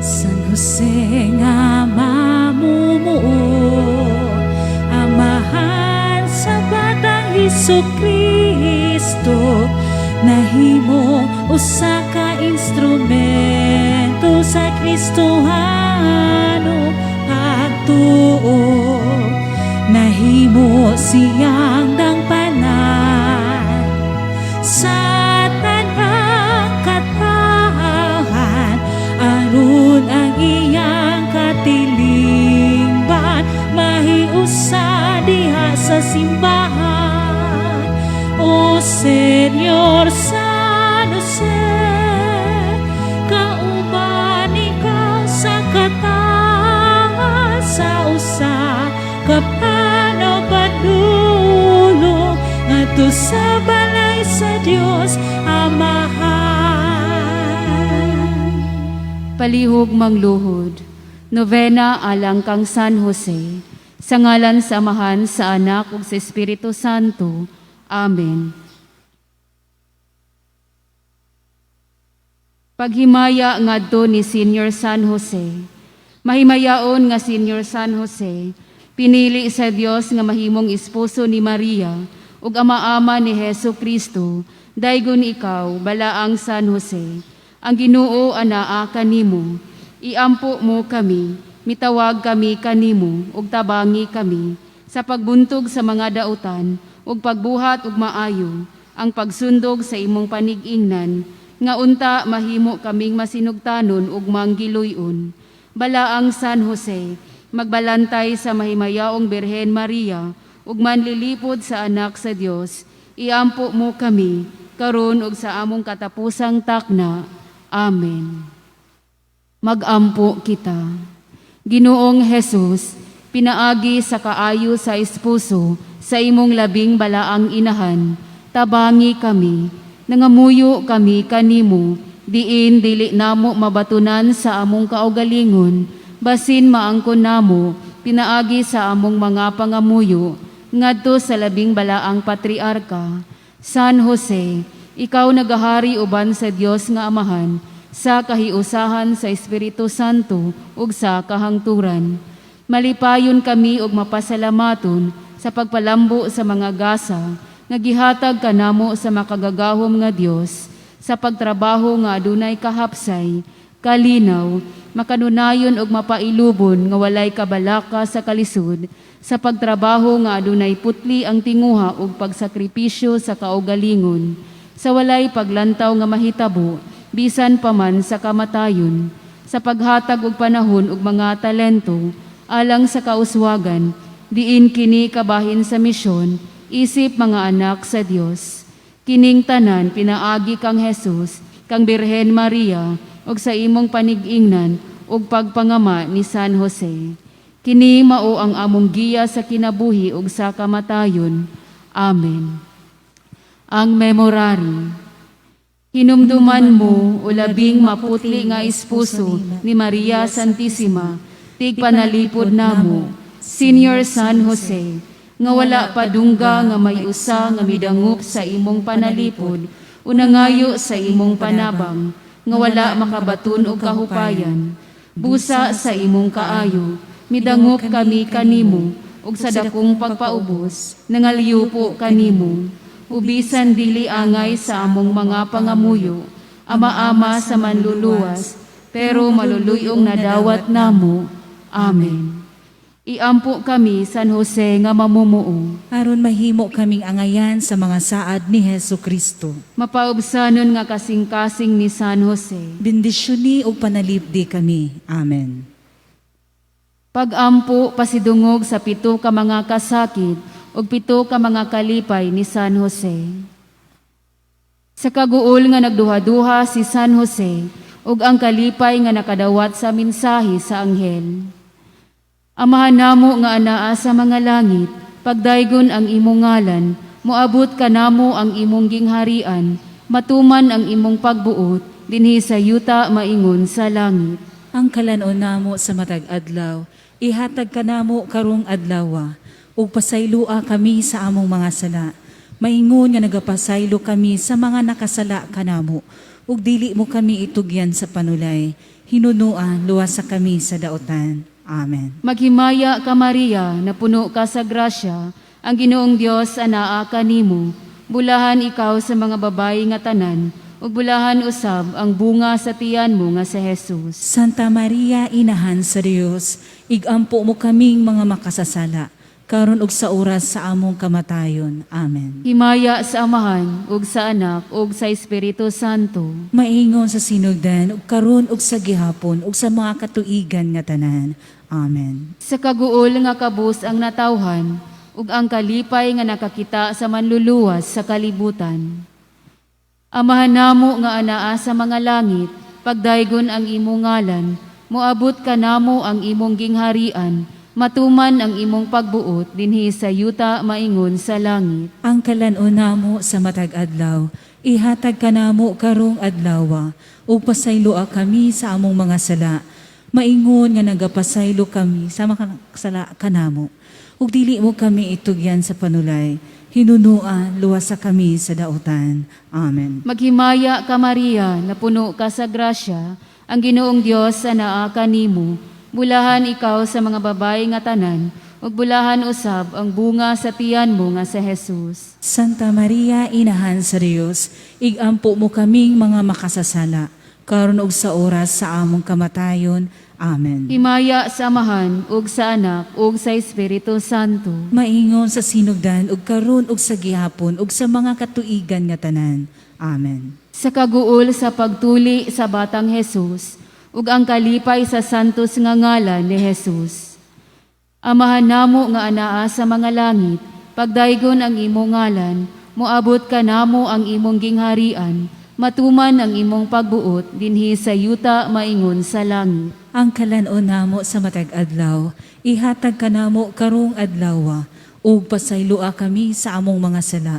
San Jose nga mamumuo, Amahan sa Batang Hesus Kristo, nahimo usa ka instrumento sa Kristohano pagtuo. Nahimo siyang dangpanan sa tanang katawhan, aron ang iyang katilingban mahiusa diha sa simbahan. O Señor San Jose, kauban ikaw sa katawhan sa usa ka plano padulong ngadto sa balay sa Dios Amahan. Palihog mangluhod. Novena alang kang San Jose. Sa ngalan sa Amahan, sa Anak ug sa Espiritu Santo. Amen. Paghimaya ngadto ni Senior San Jose. Mahimayaon nga Senior San Jose, pinili sa Dios nga mahimong esposo ni Maria ug ama-ama ni Hesus Kristo, daygon ikaw balaang San Jose. Ang Ginoo anaa kanimo. Iampo mo kami, mitawag kami kanimo ug tabangi kami sa pagbuntog sa mga dautan ug pagbuhat og maayo, ang pagsundog sa imong panig-ingnan nga unta mahimo kaming masinugtanon ug manggiluyon. Balaang San Jose, magbalantay sa mahimayaong Birhen Maria ug manlilipod sa Anak sa Dios, iampo mo kami karon ug sa among katapusang takna. Amen. Magampo kita. Ginoong Jesus, pinaagi sa kaayo sa esposo sa imong labing balaang inahan, tabangi kami, nangamuyo kami kanimo, diin dili namo mabatunan sa among kaugalingon, basin maangkon namo, pinaagi sa among mga pangamuyo, ngadto sa labing balaang patriarka, San Jose, ikaw nagahari uban sa Dios nga Amahan, sa kahiusahan sa Espiritu Santo ug sa kahangturan. Malipayon kami ug mapasalamaton sa pagpalambo sa mga gasa nga gihatag kanamo sa makagagahom nga Dios sa pagtrabaho nga adunay kahapsay, kalinaw, makanunayon ug mapailubon nga walay kabalaka sa kalisod, sa pagtrabaho nga adunay putli ang tinguha ug pagsakripisyo sa kaugalingon, sa walay paglantaw nga mahitabo bisan pa man sa kamatayon, sa paghatag og panahon ug mga talento alang sa kauswagan, diin kini kabahin sa misyon isip mga anak sa Dios. Kining tanan pinaagi kang Jesus, kang Birhen Maria, ug sa imong panig-ingnan ug pagpangama ni San Jose. Kini mao ang among giya sa kinabuhi ug sa kamatayon. Amen. Ang Memorare. Hinumduman mo, o labing maputli nga esposo ni Maria Santissima, tigpanalipod namo, Senior San Jose, nga wala padungga nga may usa nga midangop sa imong panalipod o nangayo sa imong panabang, nga wala makabaton og kahupayan. Busa sa imong kaayo, midangop kami kanimo, ug sa dakong pagpaubos, nangalyupo kanimo. Ubisan dili angay sa among mga pangamuyo, ama-ama sa manluluwas, pero maluluyong nadawat namo. Amen. Iampo kami, San Jose nga mamumuo. Aron mahimo kaming angayan sa mga saad ni Hesus Kristo. Mapaubsanon nga kasing-kasing ni San Jose. Bendisyoni ug panalipdi kami. Amen. Pagampo pasidungog sa 7 ka mga kasakit ug 7 ka mga kalipay ni San Jose. Sa kaguol nga nagduha-duha si San Jose ug ang kalipay nga nakadawat sa mensahe sa anghel. Amahan namo nga anaa sa mga langit, pagdaygon ang imong ngalan, moabot kanamo ang imong gingharian, matuman ang imong pagbuot dinhi sa yuta maingon sa langit. Ang kalanon namo sa matag adlaw, ihatag kanamo karong adlawa, ug pasayloa kami sa among mga sala. Maingon nga nagapasaylo kami sa mga nakasala kanamo. Ug dili mo kami itugyan sa panulay. Hinunoa, luwasa kami sa daotan. Amen. Maghimaya ka, Maria, napuno ka sa grasya, ang Ginoong Dios anaa kanimo. Bulahan ikaw sa mga babayi nga tanan, ug bulahan usab ang bunga sa tiyan mo nga si Jesus. Santa Maria, Inahan sa Dios, igampo mo kaming mga makasasala, karon ug sa oras sa among kamatayon. Amen. Himaya sa Amahan, ug sa Anak, ug sa Espiritu Santo. Maingon sa sinugdan, ug karon ug sa gihapon, ug sa mga katuigan nga tanan. Amen. Sa kaguol nga kabus ang natawhan, ug ang kalipay nga nakakita sa manluluwas sa kalibutan. Amahan namo nga anaa sa mga langit, pagdaygon ang imong ngalan, moabot ka namo ang imong gingharian, matuman ang imong pagbuot dinhi sa yuta maingon sa langit. Ang kalan-on namo sa matag adlaw, ihatag kanamo karong adlawa, ug pasayloa kami sa among mga sala. Maingon nga nagapasaylo kami sa mga sala kanamo. Ug dili mo kami itugyan sa panulay, hinunoa, luwasa kami sa dautan. Amen. Maghimaya ka, Maria, napuno ka sa grasya, ang Ginoong Dios anaa kanimo. Bulahan ikaw sa mga babayi nga tanan, ug bulahan usab ang bunga sa tiyan mo nga si Jesus. Santa Maria, Inahan sa Dios, igampo mo kaming mga makasasala, karon ug sa oras sa among kamatayon. Amen. Himaya sa Amahan ug sa Anak ug sa Espiritu Santo. Maingon sa sinugdan ug karon ug sa gihapon ug sa mga katuigan nga tanan. Amen. Sa kaguol sa pagtuli sa batang Jesus ug ang kalipay sa santos nga ngalan ni Jesus. Amahan namo nga anaa sa mga langit, pagdaygon ang imong ngalan, moabot ka namo ang imong gingharian, matuman ang imong pagbuot dinhi sa yuta maingon sa langit. Ang kalan-on namo sa matag adlaw, ihatag kanamo karong adlawa, ug pasayloa kami sa among mga sala.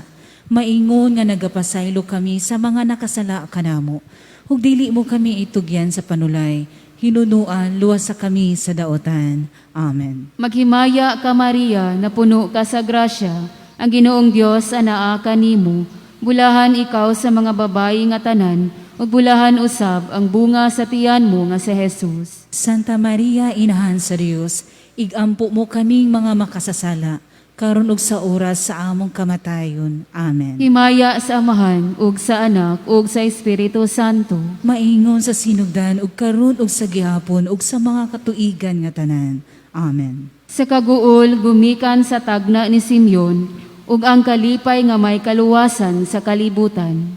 Maingon nga nagapasaylo kami sa mga nakasala kanamo. Ug dili mo kami itugyan sa panulay, hinunoan, luwasa kami sa daotan. Amen. Maghimaya ka, Maria, napuno ka sa grasya, ang Ginoong Dios anaa kanimo. Bulahan ikaw sa mga babayi nga tanan, ug bulahan usab ang bunga sa tiyan mo nga si Jesus. Santa Maria, Inahan sa Dios, igampo mo kaming mga makasasala, karon ug sa oras sa among kamatayon. Amen. Himaya sa Amahan ug sa Anak ug sa Espiritu Santo. Maingon sa sinugdan ug karon ug sa gihapon ug sa mga katuigan nga tanan. Amen. Sa kaguol gumikan sa tagna ni Simeon ug ang kalipay nga may kaluwasan sa kalibutan.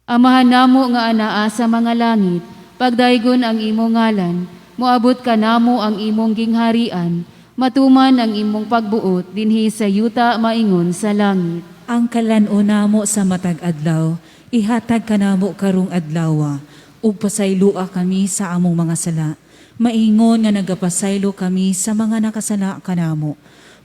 Amahan namo nga anaa sa mga langit, pagdaygon ang imong ngalan, moabot ka namo ang imong gingharian, matuman ang imong pagbuot dinhi sa yuta maingon sa langit. Ang kalan-on namo sa matag adlaw, ihatag kanamo karong adlawa, ug pasayloa kami sa among mga sala. Maingon nga nagapasaylo kami sa mga nakasala kanamo.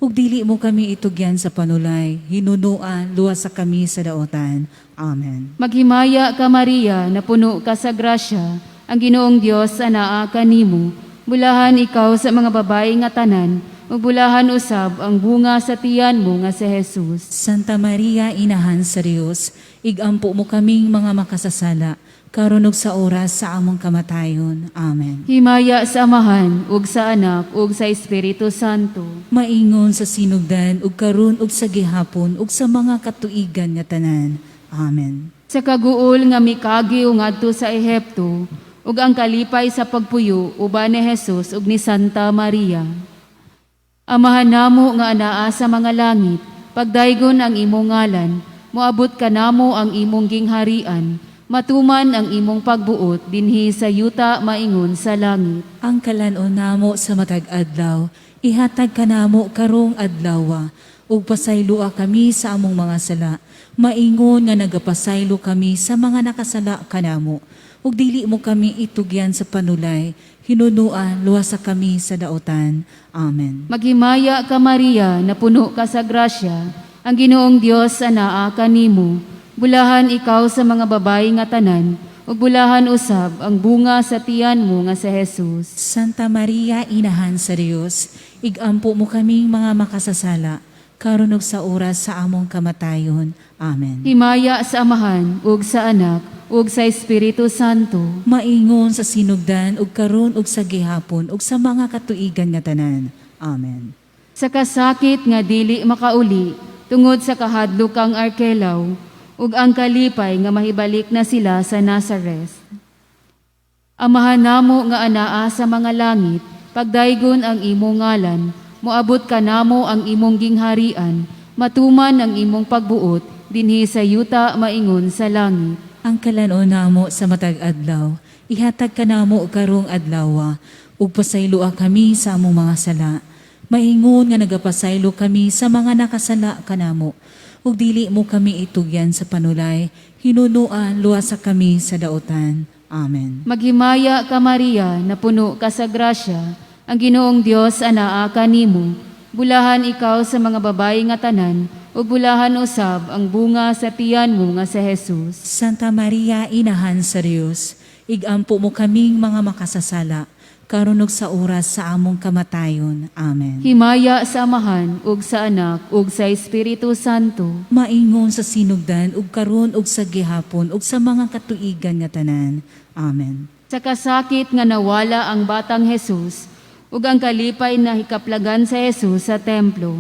Ug dili mo kami itugyan sa panulay, hinunoa, luwasa kami sa daotan. Amen. Maghimaya ka, Maria, napuno ka sa grasya, ang Ginoong Dios anaa kanimo. Bulahan ikaw sa mga babayi nga tanan, ug bulahan usab ang bunga sa tiyan mo nga si Jesus. Santa Maria, Inahan sa Dios, igampo mo kaming mga makasasala, karon ug sa oras sa among kamatayon. Amen. Himaya sa Amahan ug sa Anak ug sa Espiritu Santo. Maingon sa sinugdan ug karon ug sa gihapon ug sa mga katuigan nga tanan. Amen. Sa kaguol nga mikagiw ngadto sa Ehipto ug ang kalipay sa pagpuyo uban ni Jesus ug ni Santa Maria. Amahan namo nga anaa sa mga langit, pagdaygon ang imong ngalan, moabot ka namo ang imong gingharian, matuman ang imong pagbuot dinhi sa yuta maingon sa langit. Ang kalan-on namo sa matag adlaw, ihatag kanamo karong adlawa, ug pasayloa kami sa among mga sala. Maingon nga nagapasaylo kami sa mga nakasala kanamo. Ug dili mo kami itugyan sa panulay, hinunoa, luwasa kami sa daotan. Amen. Maghimaya ka, Maria, napuno ka sa grasya, ang Ginoong Dios anaa kanimo. Bulahan ikaw sa mga babayi nga tanan, ug bulahan usab ang bunga sa tiyan mo nga si Jesus. Santa Maria, Inahan sa Dios, igampo mo kaming mga makasasala, karon ug sa oras sa among kamatayon. Amen. Himaya sa Amahan ug sa Anak ug sa Espiritu Santo. Maingon sa sinugdan ug karon ug sa gihapon ug sa mga katuigan nga tanan. Amen. Sa kasakit nga dili makauli tungod sa kahadlok kang Arkelaw ug ang kalipay nga mahibalik na sila sa Nazareth. Amahan namo nga anaa sa mga langit, pagdaygon ang imong ngalan, moabot kanamo ang imong gingharian, matuman ang imong pagbuot dinhi sa yuta maingon sa langit. Ang kalan-on namo sa matag adlaw, ihatag kanamo karong adlawa, ug pasayloa kami sa among mga sala. Maingon nga nagapasaylo kami sa mga nakasala kanamo, ug dili mo kami itugyan sa panulay, hinunoa luwasa kami sa dautan. Amen. Maghimaya ka, Maria, napuno ka sa grasya, ang Ginoong Dios anaa kanimo. Bulahan ikaw sa mga babayi nga tanan, ug bulahan usab ang bunga sa tiyan mo nga si Jesus. Santa Maria, Inahan sa Dios, igampo mo kaming mga makasasala, karon ug sa oras sa among kamatayon. Amen. Himaya sa Amahan ug sa Anak ug sa Espiritu Santo. Maingon sa sinugdan ug karon ug sa gihapon ug sa mga katuigan nga tanan. Amen. Sa kasakit nga nawala ang batang Jesus ug ang kalipay na hikaplagan sa Jesus sa templo.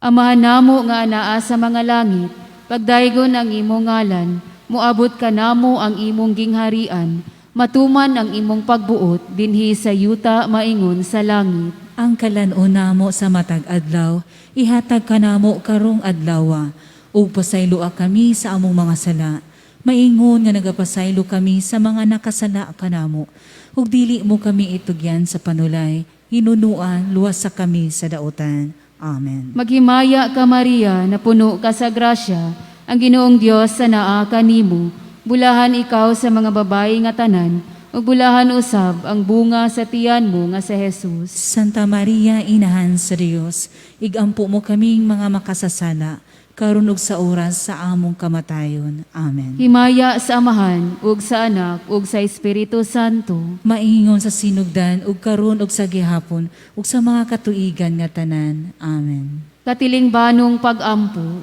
Amahan namo nga anaa sa mga langit, pagdaygon ang imong ngalan, moabot kanamo ang imong gingharian, matuman ang imong pagbuot dinhi sa yuta maingon sa langit. Ang kalan-on namo sa matag adlaw, ihatag kanamo karong adlawa, ug pasayloa kami sa among mga sala. Maingon nga nagapasaylo kami sa mga nakasala kanamo, ug dili mo kami itugyan sa panulay, hinunoa luwasa kami sa dautan. Amen. Maghimaya ka, Maria, napuno ka sa grasya, ang Ginoong Dios anaa kanimo. Bulahan ikaw sa mga babayi nga tanan, ug bulahan usab ang bunga sa tiyan mo nga si Jesus. Santa Maria, Inahan sa Dios, igampo mo kaming mga makasasala, karon ug sa oras sa among kamatayon. Amen. Himaya sa Amahan ug sa Anak ug sa Espiritu Santo. Maingon sa sinugdan ug karon ug sa gihapon ug sa mga katuigan nga tanan. Amen. Katilingbanong pag-ampo.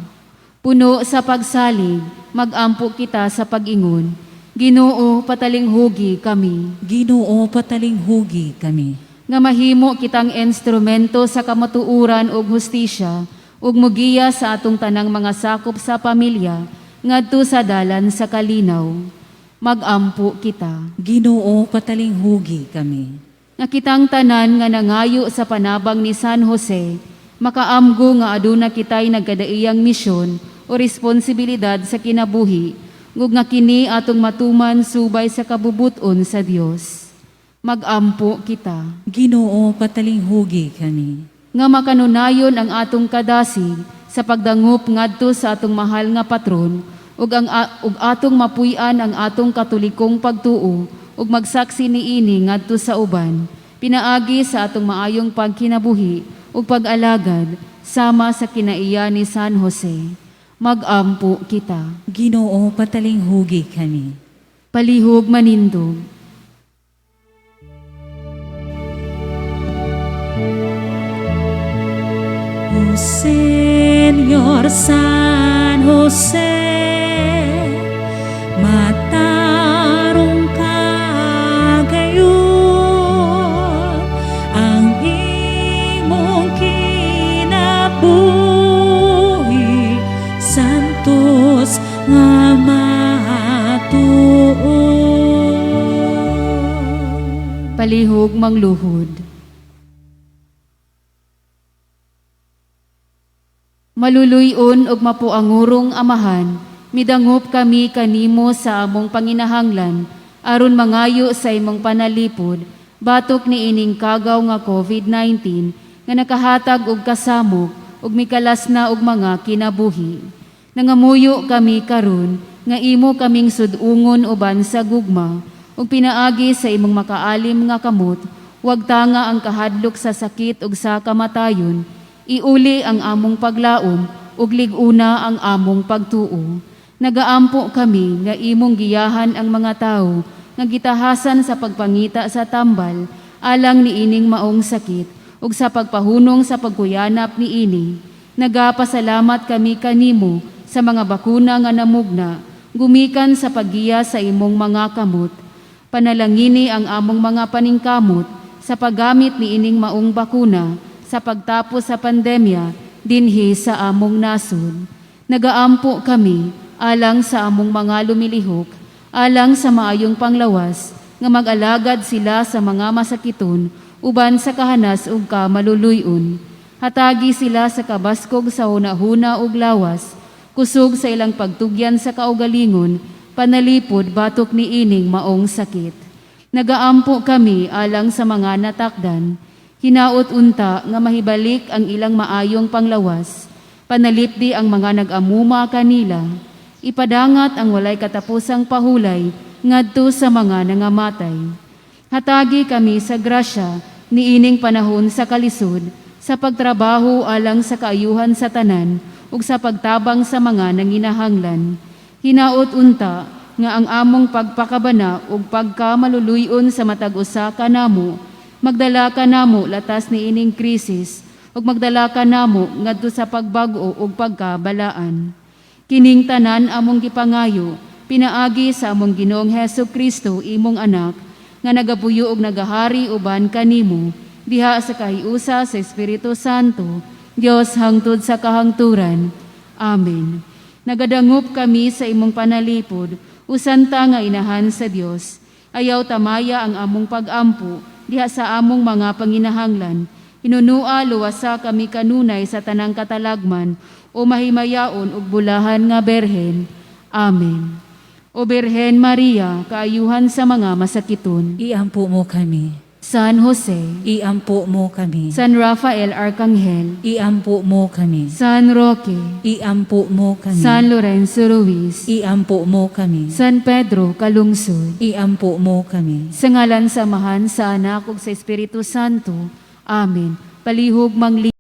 Puno sa pagsalig, mag-ampo kita sa pag-ingon. Ginoo, patalinghugi kami. Ginoo, patalinghugi kami. Nga mahimo kitang instrumento sa kamatuoran ug hustisya ug mugiya sa atong tanang mga sakop sa pamilya ngadto sa dalan sa kalinaw. Mag-ampo kita. Ginoo, patalinghugi kami. Nga kitang tanan nga nangayo sa panabang ni San Jose, makaamgo nga aduna kitay nagkadaiyang misyon o responsibilidad sa kinabuhi, ug nga kini atong matuman subay sa kabubuton sa Dios. Mag-ampo kita. Ginoo, patalinghugi kami. Nga makanunayon ang atong kadasig sa pagdangup ngadto sa atong mahal nga patron ug atong mapuy-an ang atong Katolikong pagtuo ug magsaksi niini ngadto sa uban pinaagi sa atong maayong pagkinabuhi ug pag-alagad sama sa kinaiya ni San Jose. Mag-ampo kita. Ginoo, patalinghugi kami. Palihog manindog. O Señor San Jose, matarong ka gayud, ang imong kinabuhi, santos nga matuod. Palihog mangluhod. Maluluy-on ug mapuangurong Amahan, midangop kami kanimo sa among panginahanglan aron mangayo sa imong panalipod batok niining kagaw nga COVID-19 nga nakahatag og kasamok ug mikalas na og mga kinabuhi. Nangamuyo kami karon nga imo kaming sud-ungon uban sa gugma ug pinaagi sa imong makaalim nga kamot, wag tanga ang kahadlok sa sakit ug sa kamatayon. Iuli ang among paglaom ug lig-una ang among pagtuo. Nagaampo kami nga imong giyahan ang mga tawo nga gitahasan sa pagpangita sa tambal alang niining maong sakit ug sa pagpahunong sa pagkuyanap niini. Nagapasalamat kami kanimo sa mga bakuna nga namugna, gumikan sa paggiya sa imong mga kamot. Panalangini ang among mga paningkamot sa paggamit niining maong bakuna sa pagtapos sa pandemya dinhi sa among nasod. Nagaampo kami alang sa among mga lumilihok, alang sa maayong panglawas, nga mag-alagad sila sa mga masakiton uban sa kahanas ug kamaluluy-on. Hatagi sila sa kabaskog sa hunahuna ug lawas, kusog sa ilang pagtugyan sa kaugalingon, panalipod batok niining maong sakit. Nagaampo kami alang sa mga natakdan. Hinaot unta nga mahibalik ang ilang maayong panglawas. Panalipdi ang mga nag-amuma kanila. Ipadangat ang walay katapusang pahulay ngadto sa mga nangamatay. Hatagi kami sa grasya niining panahon sa kalisod, sa pagtrabaho alang sa kaayuhan sa tanan ug sa pagtabang sa mga nanginahanglan. Hinaot unta nga ang among pagpakabana ug pagkamaluluy-on sa matag usa kanamo magdala kanamo latas niining krisis ug magdala kanamo ngadto sa pagbag-o ug pagkabalaan. Kining tanan among gipangayo pinaagi sa among Ginoong Hesus Kristo, imong Anak, nga nagapuyo ug nagahari uban kanimo diha sa kahiusa sa Espiritu Santo, Dios hangtod sa kahangturan. Amen. Nagadangop kami sa imong panalipod, o Santa nga Inahan sa Dios. Ayaw tamaya ang among pagampo diha sa among mga panginahanglan. Hinunua luwasa kami kanunay sa tanang katalagman, o mahimayaon ug bulahan nga Berhen. Amen. O Birhen Maria, kaayuhan sa mga masakiton. Iampo mo kami. San Jose, Iampo mo kami. San Rafael Arcangel, Iampo mo kami. San Roque, Iampo mo kami. San Lorenzo Ruiz, Iampo mo kami. San Pedro Calungsod. Iampo mo kami. Sa ngalan sa Amahan, sa Anak ug sa Espiritu Santo. Amen. Palihog mangli